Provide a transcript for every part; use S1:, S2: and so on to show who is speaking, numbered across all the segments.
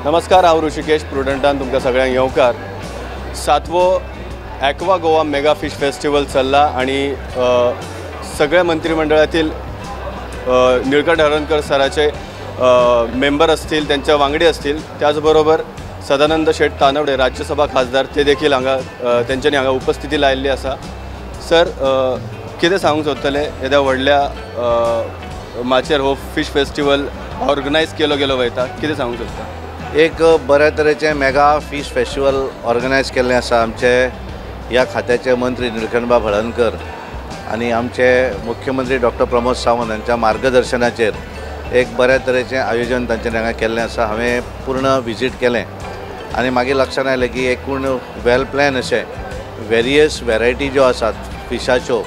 S1: नमस्कार, हांव ऋषिकेश प्रुडंटान तुमकां सगळ्यांक येवकार. सातवो Aqua Goa mega fish festival चल्ला आणि सगळ्या मंत्रिमंडळातील निळकंठ हळर्णकर सराचे मेंबर असतील, त्यांच्या वांगडी असतील, त्याचबरोबर सदानंद शेट तानवडे राज्यसभा खासदार ते देखील हांगा तेंच्यांनी हांगा उपस्थिती लायिल्ली आसा. सर, कितें सांगूंक सोदतले येद्या व्हडल्या माचयेर हो फिश फेस्टिवल ऑर्गनायज केलो गेलो वयता, कितें सांगूंक सोदता?
S2: एक बऱ्या तरेचें मेगा फीश फेस्टिवल ऑर्गनायज केल्लें आसा आमचे ह्या खात्याचे मंत्री निळकंठबाब हळर्णकर आनी आमचे मुख्यमंत्री डॉक्टर प्रमोद सावंत हांच्या मार्गदर्शनाचेर एक बऱ्या तरेचें आयोजन तांच्यांनी हांगा केल्लें आसा. हांवें पूर्ण विजीट केलें आनी मागीर लक्षांत आयलें की एकूण वेल प्लॅन अशें वेरियस वेरायटी ज्यो आसात फिशाच्यो,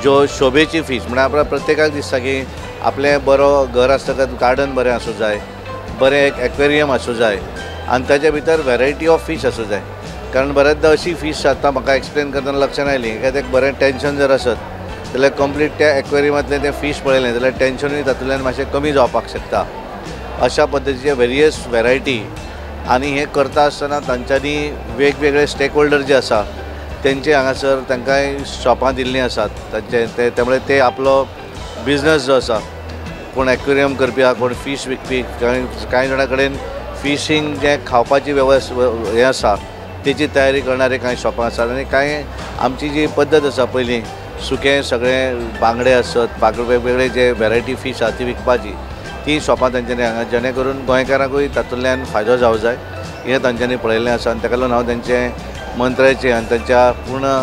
S2: ज्यो शोभेची फीश म्हळ्यार आपल्या प्रत्येकाक दिसता की आपलें बरो घर आसतकच गार्डन बरें आसूं जाय, बरें एक एक्वेरियम आसूं जाय आनी ताच्या भितर वेरायटी ऑफ फीश आसूं जाय. कारण बऱ्याचदा अशी फीश आतां म्हाका एक्सप्लेन करतना लक्षांत आयली, एखादें बरें टेंशन जर आसत जाल्यार कंप्लीट त्या एक्वेरियमांतलें तें फीश पळयलें जाल्यार टेंशनूय तातूंतल्यान मातशें कमी जावपाक शकता. अशा पद्दतीचे वेरियस वेरायटी आनी हें करता आसतना तांच्यांनी वेगवेगळे स्टेक होल्डर जे आसा तेंचे हांगासर तांकांय शॉपां दिल्लीं आसात तांचे ते, त्यामुळे ते आपलो बिजनस जो आसा, कोण एक्वेरियम करपी आसा, कोण फीश विकपी, कांय जाणां कडेन फिशींग जें खावपाची वेवस्था हें आसा तेची तयारी करणारे कांय शॉपां आसात. आनी कांय आमची जी पद्दत आसा पयलीं सुकें सगळें बांगडे आसत, वेगवेगळे जे वेरायटी फीश आसा ती विकपाची, ती शॉपां तांच्यांनी हांगा जेणे करून गोंयकारांकूय तातूंतल्यान फायदो जावं जाय हें तांच्यांनी पळयल्लें आसा. आनी ताका लागून हांव तांचें मंत्र्याचें आनी तांच्या पूर्ण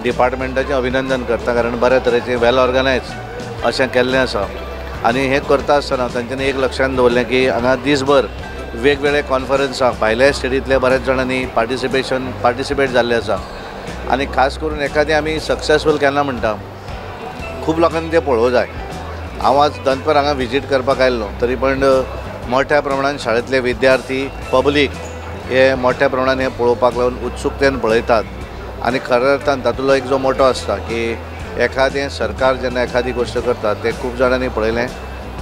S2: डिपार्टमेंटाचें अभिनंदन करता, कारण बऱ्या तरेचें वेल ऑर्गनायज अशें केल्लें आसा. आनी हें करता आसतना तांच्यांनी एक लक्षांत दवरलें की हांगा दीसभर वेगवेगळे कॉन्फरन्साक भायल्या स्टेटींतल्या बऱ्याच जाणांनी पार्टिसिपेट जाल्लें आसा. आनी खास करून एखादें आमी सक्सेसफूल केन्ना म्हणटा, खूब लोकांनी तें पळोवंक जाय. हांव आज दनपार हांगा विजीट करपाक आयल्लो तरी पण मोठ्या प्रमाणान शाळेंतले विद्यार्थी, पब्लीक हे मोठ्या प्रमाणान हें पळोवपाक लागून उत्सुकतेन पळयतात. आनी खऱ्या अर्थान तातूंतलो एक जो मोटो आसता की एखादें सरकार जेन्ना एखादी गोश्ट करता तें खूब जाणांनी पळयलें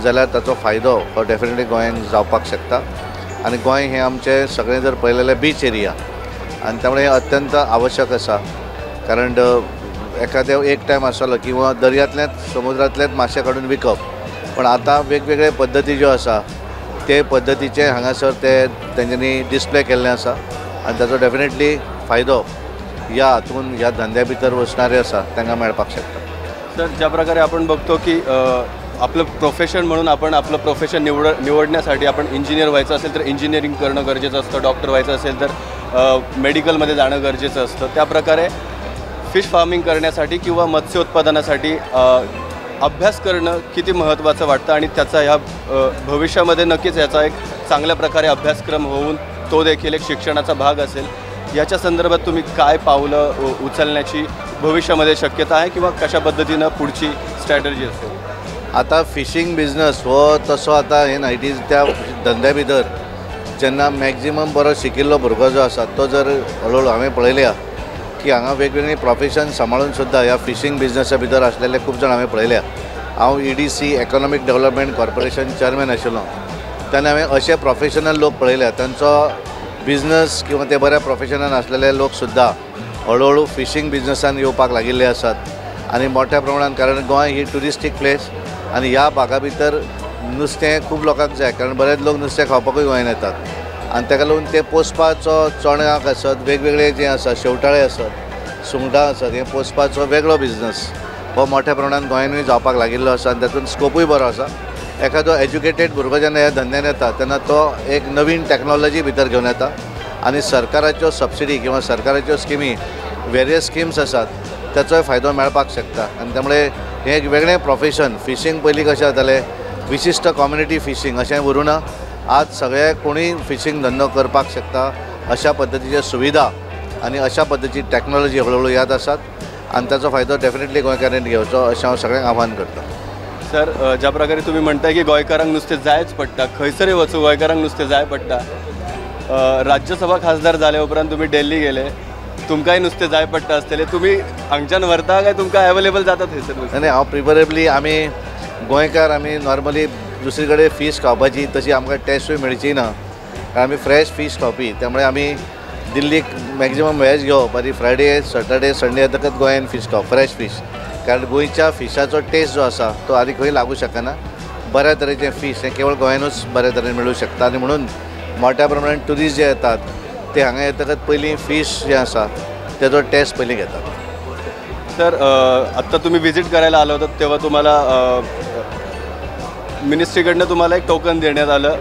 S2: जाल्यार ताचो फायदो हो डेफिनेटली गोंयांत जावपाक शकता. आनी गोंय हें आमचें सगळें जर पळयलें जाल्यार बीच एरिया आनी त्यामुळे हें अत्यंत आवश्यक आसा. कारण एखादें एक टायम आसतालो किंवा दर्यांतल्याच समुद्रांतल्याच माशे काडून विकप, पण आतां वेगवेगळे पद्दती ज्यो आसा ते पद्दतीचे हांगासर ते तेंच्यांनी डिस्प्ले केल्लें आसा आनी ताचो डेफिनेटली फायदो ह्या हातून ह्या धंद्या भितर वचणारे आसा तांकां मेळपाक शकता.
S1: सर, ज्या प्रकारे आपण बघतो की आपलं प्रोफेशन म्हणून आपण आपलं प्रोफेशन निवडण्यासाठी आपण इंजिनियर व्हायचं असेल तर इंजिनिअरिंग करणं गरजेचं असतं, डॉक्टर व्हायचं असेल तर मेडिकलमध्ये जाणं गरजेचं असतं. त्या प्रकारे फिश फार्मिंग करण्यासाठी किंवा मत्स्य उत्पादनासाठी अभ्यास करणं किती महत्त्वाचं वाटतं आणि त्याचा ह्या भविष्यामध्ये नक्कीच याचा एक चांगल्या प्रकारे अभ्यासक्रम होऊन तो देखील एक शिक्षणाचा भाग असेल, याच्या संदर्भात तुम्ही काय पावलं उचलण्याची भविष्यामध्ये शक्यता आहे किंवा कशा पद्धतीनं पुढची स्ट्रॅटर्जी असेल?
S2: आतां फिशींग बिजनस हो तसो आतां हे ना, it is त्या धंद्या भितर जेन्ना मॅक्झिमम बरो शिकिल्लो भुरगो जो आसा तो जर हळूहळू हांवें पळयल्या की हांगा वेगवेगळीं प्रोफेशन सांबाळून सुद्दां ह्या फिशींग बिजनसा भितर आसलेले खूब जाण हांवें पळयल्या. हांव EDC economic development corporation chairman आशिल्लो तेन्ना हांवें अशे प्रोफेशनल लोक पळयल्या, तांचो बिजनस किंवा ते बऱ्या प्रोफेशनान आसलेले लोक सुद्दां हळूहळू फिशींग बिजनसान येवपाक लागिल्ले आसात आनी मोठ्या प्रमाणान, कारण गोंय ही ट्युरिस्टीक प्लेस आनी ह्या भागा भितर नुस्तें खूब लोकांक जाय, कारण बरेच लोक नुस्तें खावपाकूय गोंयान येतात आनी ताका लागून ते पोसपाचो चोण्याक आसत, वेगवेगळे जे आसा शेवटाळे आसत, सुंगटां आसत, हें पोसपाचो वेगळो बिजनस हो मोठ्या प्रमाणान गोंयानूय जावपाक लागिल्लो आसा आनी तातूंत स्कोपूय बरो आसा. एखादो एज्युकेटेड भुरगो जेन्ना ह्या धंद्यान येता तेन्ना तो एक नवीन टॅक्नोलॉजी भितर घेवन येता आनी सरकाराच्यो सबसिडी किंवा सरकाराच्यो स्किमी, वेरियस स्किम्स आसात ताचोय फायदो मेळपाक शकता. आनी त्यामुळे हें एक वेगळें प्रोफेशन. फिशींग पयलीं कशें जातालें, विशिश्ट कम्युनिटी फिशींग अशें उरूं ना, आज सगळे कोणूय फिशींग धंदो करपाक शकता अशा पद्दतीच्यो सुविधा आनी अशा पद्दतीची टॅक्नोलॉजी हळूहळू येत आसात आनी ताचो फायदो डेफिनेटली गोंयकारांनी घेवचो अशें हांव सगळ्यांक आव्हान करता.
S1: सर, ज्या प्रकारे तुम्ही म्हणताय की गोंयकारांक नुस्तें जायच पडटा, खंयसरय वचूं गोंयकारांक नुस्तें जाय पडटा, राज्यसभा खासदार जाले उपरांत तुमी दिल्ली गेले, तुमकांय नुस्तें जाय पडटा आसतलें, तुमी हांगच्यान व्हरता काय तुमकां अवेलेबल जाता थंयसर?
S2: आनी हांव प्रिफरेबली आमी गोंयकार आमी नॉर्मली दुसरी कडेन फीश खावपाची तशी आमकां टेस्टूय मेळची ना, कारण आमी फ्रेश फीश खावपी, त्यामुळे आमी दिल्लीक मॅक्झिमम वेज घेवप आनी फ्रायडे सॅटर्डे संडे येतकच गोंयान फीश खावप, फ्रेश फीश, कारण गोंयच्या फिशाचो टेस्ट जो आसा तो आनी खंय लागू शकना. बऱ्या तरेचें फीश हें केवळ गोंयानूच बऱ्या तरेन मेळूं शकता आनी म्हणून मोठ्या प्रमाणान ट्युरिस्ट जे येतात ते हांगा येतकच पयलीं फीश जें आसा तेजो टेस्ट पयलीं घेतात.
S1: सर, आत्ता तुम्ही व्हिजिट करायला आलं होतं तेव्हा तुम्हाला मिनिस्ट्रीकडनं तुम्हाला एक टोकन देण्यात आलं,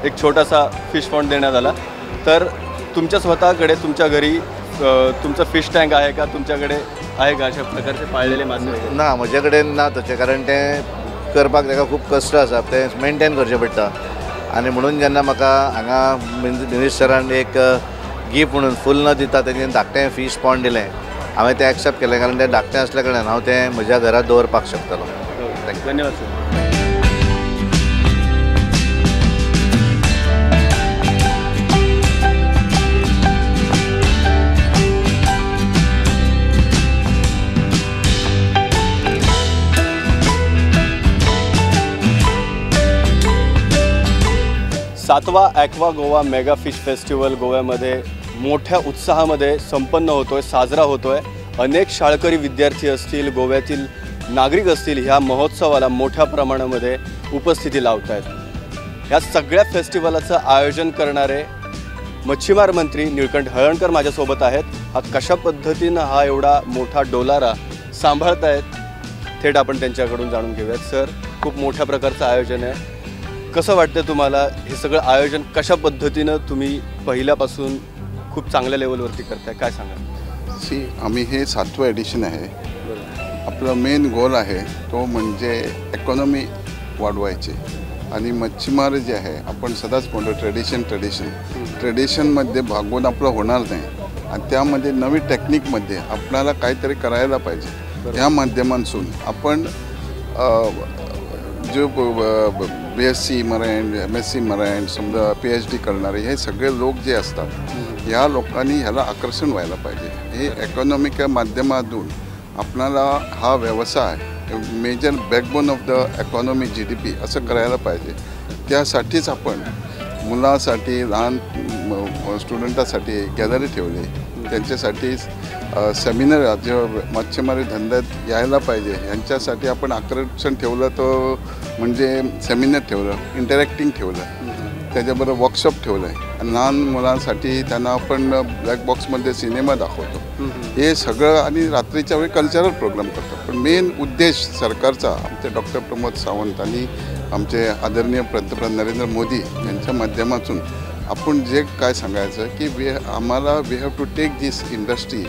S1: एक छोटासा फिश पॉन्ड देण्यात आला. तर तुमच्या स्वतःकडे तुमच्या घरी तुमचं फिश टँक आहे का, तुमच्याकडे आहे का अशा प्रकारचे पाळलेले मासे?
S2: ना, म्हजे कडेन ना तशें, कारण तें करपाक ताका खूब कश्ट आसा, तें मेनटेन करचें पडटा. आनी म्हणून जेन्ना म्हाका हांगा मिनिस्टरान एक गिफ्ट म्हणून फूल न दिता तेंच्यानी धाकटें फीश पॉन्ड दिलें, हांवें तें एक्सेप्ट केलें, कारण तें धाकटें आसल्या कारणान हांव तें म्हज्या घरांत दवरपाक शकतलो.
S1: धन्यवाद सर. सातवा aqua Goa mega fish festival गोव्यामध्ये मोठ्या उत्साहामध्ये संपन्न होतोय, साजरा होतोय. अनेक शाळकरी विद्यार्थी असतील, गोव्यातील नागरिक असतील, ह्या महोत्सवाला मोठ्या प्रमाणामध्ये उपस्थिती लावत आहेत. ह्या सगळ्या फेस्टिवलाचं आयोजन करणारे मच्छीमार मंत्री निळकंठ हळर्णकर माझ्यासोबत आहेत. हा कशा पद्धतीनं हा एवढा मोठा डोलारा सांभाळतायत थेट आपण त्यांच्याकडून जाणून घेऊयात. सर, खूप मोठ्या प्रकारचं आयोजन आहे, कसं वाटतं तुम्हाला हे सगळं आयोजन कशा पद्धतीनं तुम्ही पहिल्यापासून खूप चांगल्या लेवलवरती करताय, काय सांगा?
S3: सी, आम्ही हे 7वं एडिशन आहे. आपलं मेन गोल आहे तो म्हणजे इकॉनॉमी वाढवायची आणि मच्छीमार जे आहे आपण सदाच म्हणतो ट्रेडिशन ट्रेडिशन ट्रेडिशनमध्ये भागवून आपलं होणार नाही आणि त्यामध्ये नवी टेक्निकमध्ये आपल्याला काहीतरी करायला पाहिजे. ह्या माध्यमांतून आपण जो BSc marine, MSc marine, समजा PhD करणारे हे सगळे लोक जे असतात ह्या लोकांनी ह्याला आकर्षण व्हायला पाहिजे. हे इकॉनॉमिकच्या माध्यमातून आपल्याला हा व्यवसाय major backbone of the economy GDP असं करायला पाहिजे. त्यासाठीच आपण मुलासाठी, लहान स्टुडंटासाठी गॅलरी ठेवली, त्यांच्यासाठी सेमिनार जे मच्छीमारी धंद्यात यायला पाहिजे यांच्यासाठी आपण आकर्षण ठेवलं, तो म्हणजे सेमिनार ठेवलं, इंटरॅक्टिंग ठेवलं, त्याच्याबरोबर वर्कशॉप ठेवलं आहे आणि लहान मुलांसाठी त्यांना आपण ब्लॅक बॉक्समध्ये सिनेमा दाखवतो. हे सगळं आणि रात्रीच्या वेळी कल्चरल प्रोग्राम करतो. पण मेन उद्देश सरकारचा, आमचे डॉक्टर प्रमोद सावंत आणि आमचे आदरणीय पंतप्रधान नरेंद्र मोदी यांच्या माध्यमातून आपण जे काय सांगायचं की आम्हाला we have to take this industry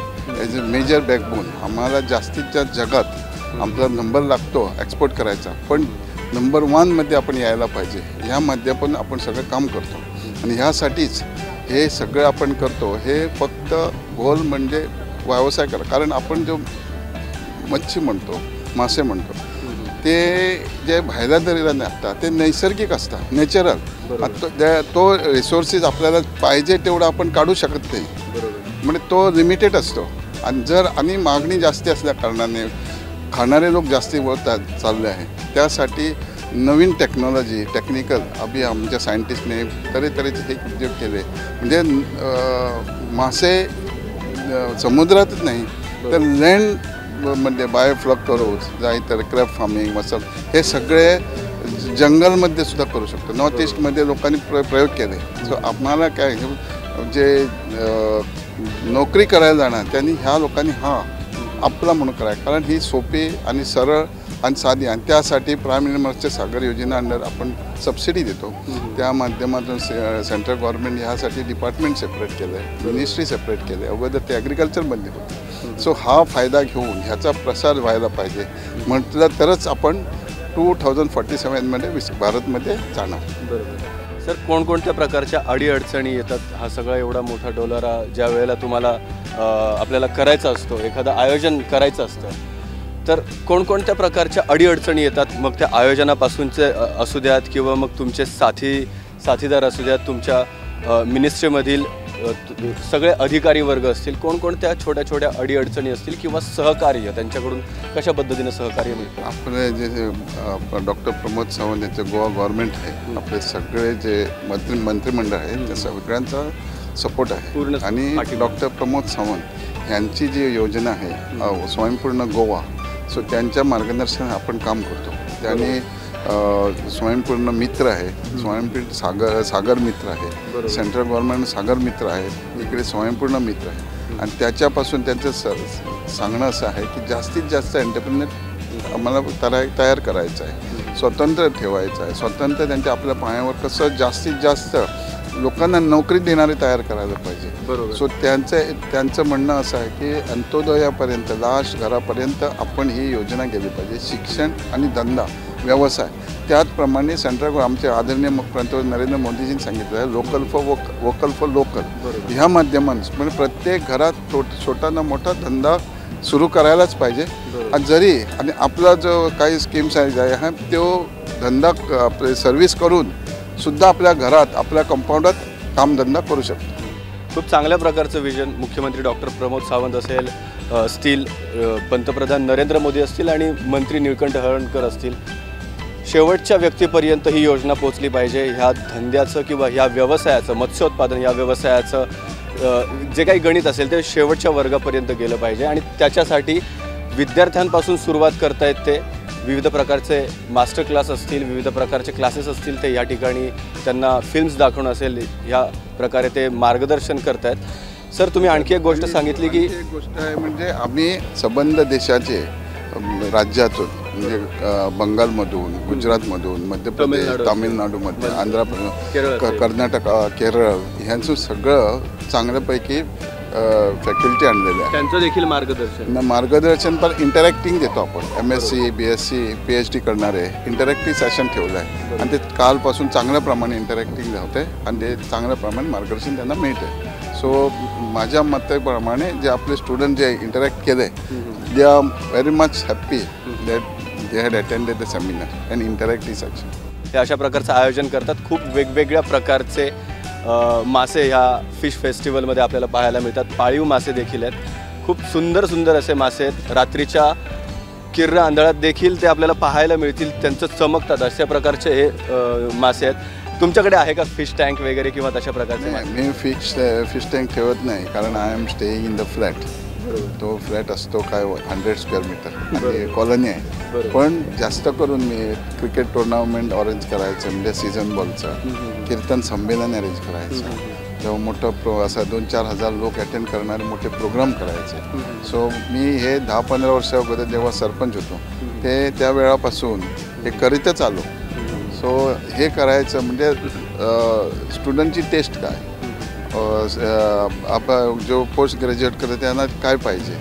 S3: as a major backbone. आम्हाला जास्तीत जास्त जगात आपला नंबर लागतो एक्सपोर्ट करायचा, पण नंबर 1मध्ये आपण यायला पाहिजे. ह्या माध्यमातून आपण सगळं काम करतो आणि ह्यासाठीच हे सगळं आपण करतो. हे फक्त गोल म्हणजे व्यवसाय करा, कारण आपण जो मच्छी म्हणतो, मासे म्हणतो, ते जे भायल्या दर्यात असतात ते नैसर्गिक असतात, नॅचरल. तो रिसोर्सेस आपल्याला पाहिजे तेवढा आपण काढू शकत नाही, म्हणजे तो लिमिटेड असतो. आणि जर आणि मागणी जास्ती असल्या कारणाने खाणारे लोक जास्ती होत चालले आहे. त्यासाठी नवीन टेक्नॉलॉजी, टेक्निकल अभि आमच्या सायंटिस्टने तऱ्हेतऱ्हेचे हे उद्योग केले. म्हणजे मासे समुद्रातच नाही तर लँडमध्ये बायोफ्लॉक करू, जाय तर क्रॅब फार्मिंग, मसल हे सगळे जंगलमध्ये सुद्धा करू शकतो. नॉर्थ ईस्टमध्ये लोकांनी प्रयोग केले. सो आम्हाला काय जे नोकरी करायला जाणार त्यांनी ह्या लोकांनी हा आपला म्हणून कराय, कारण ही सोपी आणि सरळ आणि साधी. आणि त्यासाठी प्राईम मिनिस्टरच्या सागर योजना अंडर आपण सबसिडी देतो. त्या माध्यमातून सेंट्रल गव्हर्नमेंट ह्यासाठी डिपार्टमेंट सेपरेट केलं आहे, मिनिस्ट्री सेपरेट केलं आहे. अगोदर ते ॲग्रिकल्चरमध्ये होतं. सो हा फायदा घेऊन ह्याचा प्रसार व्हायला पाहिजे म्हटलं तरच आपण 2047मध्ये भारतमध्ये जाणार.
S1: बरोबर. सर, कोणकोणत्या प्रकारच्या अडीअडचणी येतात? हा सगळा एवढा मोठा डोलारा ज्या वेळेला तुम्हाला आपल्याला करायचा असतो, एखादं आयोजन करायचं असतं, तर कोणकोणत्या प्रकारच्या अडीअडचणी येतात? मग त्या आयोजनापासूनचे असू द्यात किंवा मग तुमचे साथीदार असू द्यात, तुमच्या मिनिस्ट्रीमधील सगळे अधिकारी वर्ग असतील, कोणकोणत्या छोट्या छोट्या अडीअडचणी असतील किंवा सहकार्य त्यांच्याकडून कशा पद्धतीने सहकार्य मिळतं?
S3: आपले जे डॉक्टर प्रमोद सावंत यांचं गोवा गव्हर्नमेंट आहे, आपले सगळे जे मंत्रिमंडळ आहे त्या सगळ्यांचा सपोर्ट आहे. आणि डॉक्टर प्रमोद सावंत यांची जी योजना आहे स्वयंपूर्ण गोवा, सो त्यांच्या मार्गदर्शनात आपण काम करतो. त्यांनी स्वयंपूर्ण मित्र आहे, स्वयंपूर्ण सागर मित्र आहे, सेंट्रल गव्हर्नमेंट सागर मित्र आहे, इकडे स्वयंपूर्ण मित्र आहे. आणि त्याच्यापासून त्यांचं सांगणं असं आहे की जास्तीत जास्त एंटरप्रेन्युअर आम्हाला तयार करायचं आहे, स्वतंत्र ठेवायचं आहे, स्वतंत्र त्यांच्या आपल्या पायावर कसं जास्तीत जास्त लोकांना नोकरी देणारे तयार करायला पाहिजे. सो त्यांचं म्हणणं असं आहे की अंत्योदयापर्यंत, लास्ट घरापर्यंत आपण ही योजना गेली पाहिजे, शिक्षण आणि धंदा व्यवसाय. त्याचप्रमाणे सेंट्रल आमचे आदरणीय पंतप्रधान नरेंद्र मोदीजींनी सांगितलं आहे local for vocal for local, ह्या माध्यमांत म्हणजे प्रत्येक घरात छोटा ना मोठा धंदा सुरू करायलाच पाहिजे. आणि जरी आणि आपला जो काही स्कीम्स आहे हा तो धंदा आपले सर्व्हिस करून सुद्धा आपल्या घरात आपल्या कंपाऊंडात कामधंदा करू शकतो.
S1: खूप चांगल्या प्रकारचं विजन मुख्यमंत्री डॉक्टर प्रमोद सावंत असतील, पंतप्रधान नरेंद्र मोदी असतील आणि मंत्री निळकंठ हळणकर असतील, शेवटच्या व्यक्तीपर्यंत ही योजना पोचली पाहिजे. ह्या धंद्याचं किंवा ह्या व्यवसायाचं, मत्स्योत्पादन या व्यवसायाचं जे काही गणित असेल ते शेवटच्या वर्गापर्यंत गेलं पाहिजे आणि त्याच्यासाठी विद्यार्थ्यांपासून सुरुवात करतायत ते. विविध प्रकारचे मास्टर क्लास असतील, विविध प्रकारचे क्लासेस असतील, ते या ठिकाणी त्यांना फिल्म्स दाखवणं असेल, ह्या प्रकारे ते मार्गदर्शन करतायत. सर, तुम्ही आणखी एक गोष्ट सांगितली की
S3: एक गोष्ट आहे म्हणजे आम्ही सबंध देशाचे राज्यातून म्हणजे बंगालमधून, गुजरातमधून, मध्य प्रदेश, तामिळनाडूमध्ये, आंध्र प्रदेश, कर्नाटक, केरळ ह्यांचं सगळं चांगल्यापैकी फॅकल्टी आणलेले आहे.
S1: त्यांचं देखील मार्गदर्शन
S3: मार्गदर्शन पण इंटरॅक्टिंग देतो आपण. MSc, BSc, PhD करणारे इंटरॅक्टिव्ह सेशन ठेवलं आहे आणि ते कालपासून चांगल्या प्रमाणे इंटरॅक्टिंग होते आणि ते चांगल्या प्रमाणे मार्गदर्शन त्यांना मिळते. सो माझ्या मताप्रमाणे जे आपले स्टुडंट जे इंटरॅक्ट केले, they are very much happy that they had attended the seminar and interactive session.
S1: हे अशा प्रकारचं आयोजन करतात. खूप वेगवेगळ्या प्रकारचे मासे ह्या फिश फेस्टिवलमध्ये आपल्याला पाहायला मिळतात. पाळीव मासे देखील आहेत, खूप सुंदर सुंदर असे मासे आहेत. रात्रीच्या किर्र आंधळात देखील ते आपल्याला पाहायला मिळतील, त्यांचं चमकतात अशा प्रकारचे हे मासे आहेत. तुमच्याकडे आहे का फिश टँक वगैरे किंवा तशा प्रकारचे?
S3: मी फिश टँक ठेवत नाही, कारण I am staying in the flat. तो फ्लॅट असतो काय 100 स्क्वेअर मीटर आणि कॉलनी आहे. पण जास्त करून मी क्रिकेट टुर्नामेंट अरेंज करायचं, म्हणजे सीझन बॉलचं कीर्तन संमेलन अरेंज करायचं, जेव्हा मोठं असं 2-4 हजार लोक अटेंड करणारे मोठे प्रोग्राम करायचे. सो मी हे 10-15 वर्ष अगोदर जेव्हा सरपंच होतो ते त्या वेळापासून हे करीतच आलो. सो हे करायचं म्हणजे स्टुडंटची टेस्ट काय, आपण जो पोस्ट ग्रॅज्युएट करतो त्यांना काय पाहिजे,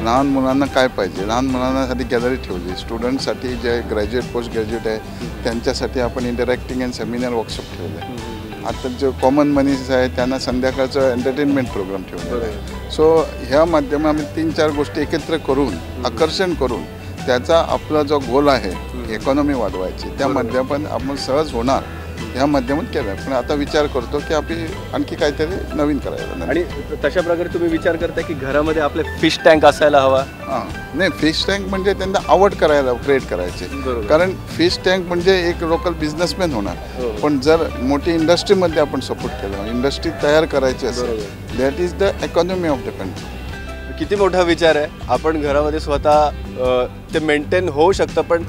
S3: लहान मुलांना काय पाहिजे, लहान मुलांसाठी गॅलरी ठेवली, स्टुडंटसाठी जे ग्रॅज्युएट पोस्ट ग्रॅज्युएट आहे त्यांच्यासाठी आपण इंटरॅक्टिंग अँड सेमिनार वर्कशॉप ठेवले. आता जो कॉमन मनीस आहे त्यांना संध्याकाळचं एंटरटेनमेंट प्रोग्राम ठेवलेला आहे. सो ह्या माध्यमात आम्ही 3-4 गोष्टी एकत्र करून आकर्षण करून त्याचा आपला जो गोल आहे इकॉनॉमी वाढवायची, त्या माध्यमात आपण सहज होणार ह्या माध्यमात केलं. पण आता विचार करतो की आपली आणखी काहीतरी नवीन करायला.
S1: आणि तशा प्रकारे तुम्ही विचार करता की घरामध्ये आपले फिश टँक असायला हवा?
S3: हां, नाही, फिश टँक म्हणजे त्यांना आवड करायला क्रिएट करायची, कारण फिश टँक म्हणजे एक लोकल बिझनेसमॅन होणार. पण जर मोठी इंडस्ट्रीमध्ये आपण सपोर्ट केला, इंडस्ट्री तयार करायची असेल, that is the economy of the country.
S1: किती मोठा विचार आहे. आपण घरामध्ये स्वतः ते मेंटेन होऊ शकतं, पण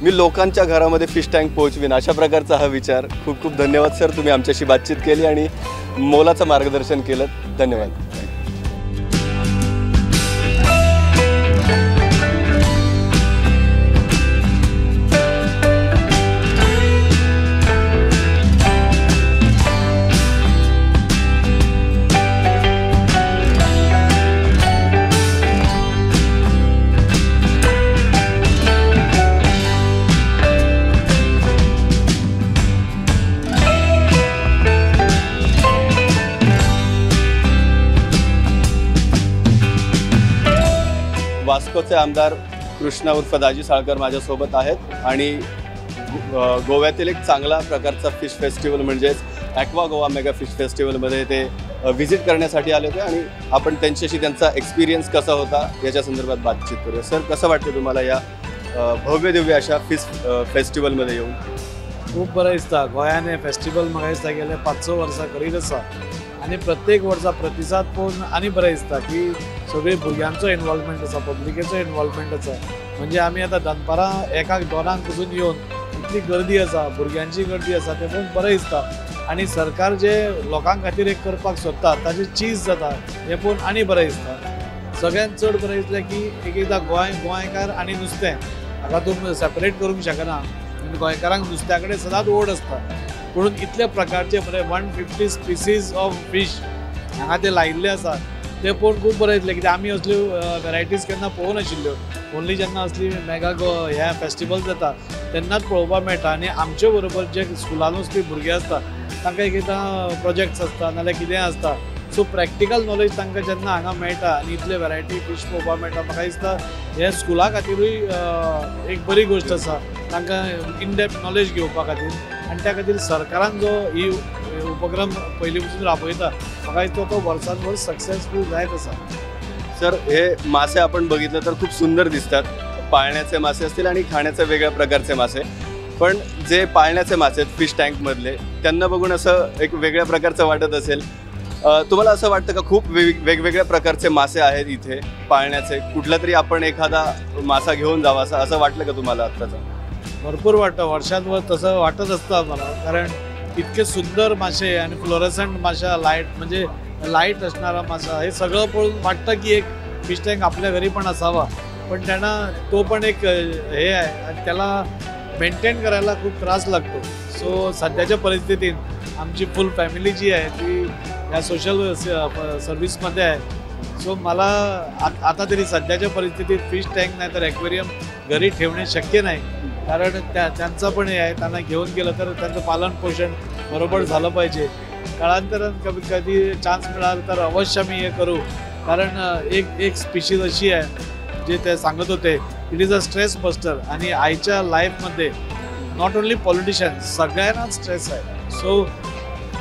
S1: मी लोकांच्या घरामध्ये फिश टँक पोहोचवीन अशा प्रकारचा हा विचार. खूप खूप धन्यवाद सर, तुम्ही आमच्याशी बातचीत केली आणि मोलाचं मार्गदर्शन केलं. धन्यवाद. वास्कोचे आमदार कृष्णा उर्फ दाजी साळकर माझ्यासोबत आहेत आणि गोव्यातील एक चांगला प्रकारचा फिश फेस्टिवल म्हणजेच ॲक्वा गोवा मेगा फिश फेस्टिवलमध्ये ते व्हिजिट करण्यासाठी आले होते आणि आपण त्यांच्याशी त्यांचा एक्सपिरियन्स कसा होता याच्या संदर्भात बातचीत करूया. सर, कसं वाटतं तुम्हाला या भव्य दिव्य अशा फिश फेस्टिवलमध्ये येऊन?
S4: खूप बरें दिसता. गोंयान हें फेस्टिवल म्हाका दिसता गेले 5-6 वर्सां करीत आसा आनी प्रत्येक वर्सा प्रतिसाद पळोवन आनी बरें दिसता की सगळी भुरग्यांचो इनवॉल्वमेंट आसा, पब्लिकेचो इनवॉल्वमेंट आसा. म्हणजे आमी आतां दनपारां 1-2 पसून येवन इतली गर्दी आसा, भुरग्यांची गर्दी आसा, तें पळोवन बरें दिसता. आनी सरकार जे लोकां खातीर एक करपाक सोदता ताची चीज जाता हें पळोवन आनी बरें दिसता. सगळ्यांत चड बरें दिसलें की एक एकदां गोंयकार आनी नुस्तें हाका तूं सेपरेट करूंक शकना. गोंयकारांक नुस्त्या कडेन सदांच ओड आसता, पूण इतले प्रकारचे बरे 150 स्पिसीज ऑफ फिश हांगा ते लायिल्ले आसा ते पळोवन खूब बरें दिसलें. कित्याक आमी असल्यो वेरायटीज केन्ना पळोवनाशिल्ल्यो. ओन्ली जेन्ना असली मेगा हे फेस्टिवल जाता तेन्नाच पळोवपाक मेळटा. आनी आमचे बरोबर जे स्कुलान वचपी भुरगे आसता तांकां एक एकदां प्रोजेक्ट्स आसता नाजाल्यार कितेंय आसता, सो प्रॅक्टिकल नॉलेज तांकां जेन्ना हांगा मेळटा आनी इतले वेरायटी फिश पळोवपाक मेळटा, म्हाका दिसता हें स्कुला खातीरूय एक बरी गोश्ट आसा, तांकां इन डेप्थ नॉलेज घेवपा खातीर. आनी त्या खातीर सरकारान जो ही उपक्रम पयलीं पसून राबयता म्हाका दिसता तो वर्सान वर्स सक्सेसफूल जायत आसा.
S1: सर, हे मासे आपण बघितलं तर खूप सुंदर दिसतात. पाळण्याचे मासे असतील आणि खाण्याचे वेगळ्या प्रकारचे मासे, पण जे पाळण्याचे मासे आहेत फिश टँकमधले त्यांना बघून असं एक वेगळ्या प्रकारचं वाटत असेल. तुम्हाला असं वाटतं का खूप वेगवेगळ्या प्रकारचे मासे आहेत इथे पाळण्याचे, कुठला तरी आपण एखादा मासा घेऊन जावा असं वाटलं का तुम्हाला आत्ताचं?
S4: भरपूर वाटतं, वर्षांवर तसं वाटत असतं आम्हाला, कारण इतके सुंदर मासे आणि फ्लोरेसंट मासा, लाईट म्हणजे लाईट असणारा मासा, हे सगळं पळोवन वाटतं की एक फिश टँक आपल्या घरी पण असावा. पण त्यांना तो पण एक हे आहे आणि त्याला मेंटेन करायला खूप त्रास लागतो. सो सध्याच्या परिस्थितीत आमची फुल फॅमिली जी आहे ती या सोशल सर्व्हिसमध्ये आहे. सो मला आता तरी सध्याच्या परिस्थितीत फिश टँक नाही तर ॲक्वेरियम घरी ठेवणे शक्य नाही, कारण त्यांचं पण हे आहे, त्यांना घेऊन गेलं तर त्यांचं पालन पोषण बरोबर झालं पाहिजे. काळांतरानं कधी कधी चान्स मिळाला तर अवश्य मी हे करू, कारण एक एक स्पीशीज अशी आहे जे ते सांगत होते, it is a stress buster. आणि आईच्या लाईफमध्ये not only politician, सगळ्यांनाच स्ट्रेस आहे. सो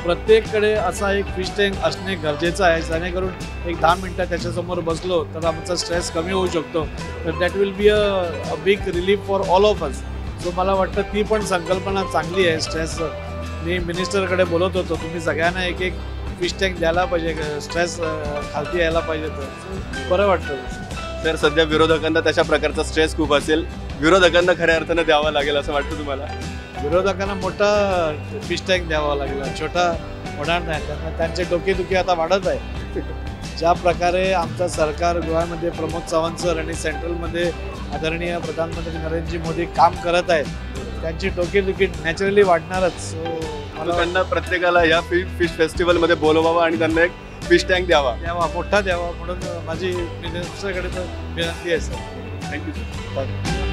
S4: प्रत्येककडे असा एक फिश टँक असणे गरजेचं आहे, जेणेकरून एक 10 मिनटं त्याच्यासमोर बसलो तर आमचा स्ट्रेस कमी होऊ शकतो. तर that will be a big relief for all of us. So मला वाटतं ती पण संकल्पना चांगली आहे. स्ट्रेस मी मिनिस्टरकडे बोलत होतो, तुम्ही सगळ्यांना एक एक फिश टँक द्यायला पाहिजे, स्ट्रेस खालती यायला पाहिजे, तर बरं वाटतं.
S1: तर सध्या विरोधकांना तशा प्रकारचा स्ट्रेस खूप असेल, विरोधकांना खऱ्या अर्थानं द्यावा लागेल असं वाटतं तुम्हाला?
S4: विरोधकांना मोठा फिश टँक द्यावा लागला, छोटा होणार नाही. त्यांना त्यांचे डोकेदुखी आता वाढत आहे. ज्या प्रकारे आमचा सरकार गोव्यामध्ये प्रमोद सावंत सर आणि सेंट्रलमध्ये आदरणीय प्रधानमंत्री नरेंद्रजी मोदी काम करत आहेत, त्यांची डोकेदुखी नॅचरली वाढणारच. सो
S1: मला त्यांना प्रत्येकाला या फिश फेस्टिवलमध्ये बोलवावं आणि त्यांना एक फिश टँक द्यावा,
S4: मोठा द्यावा म्हणून माझी मिनिस्टरकडे तर विनंती आहे sir.
S1: Thank you sir.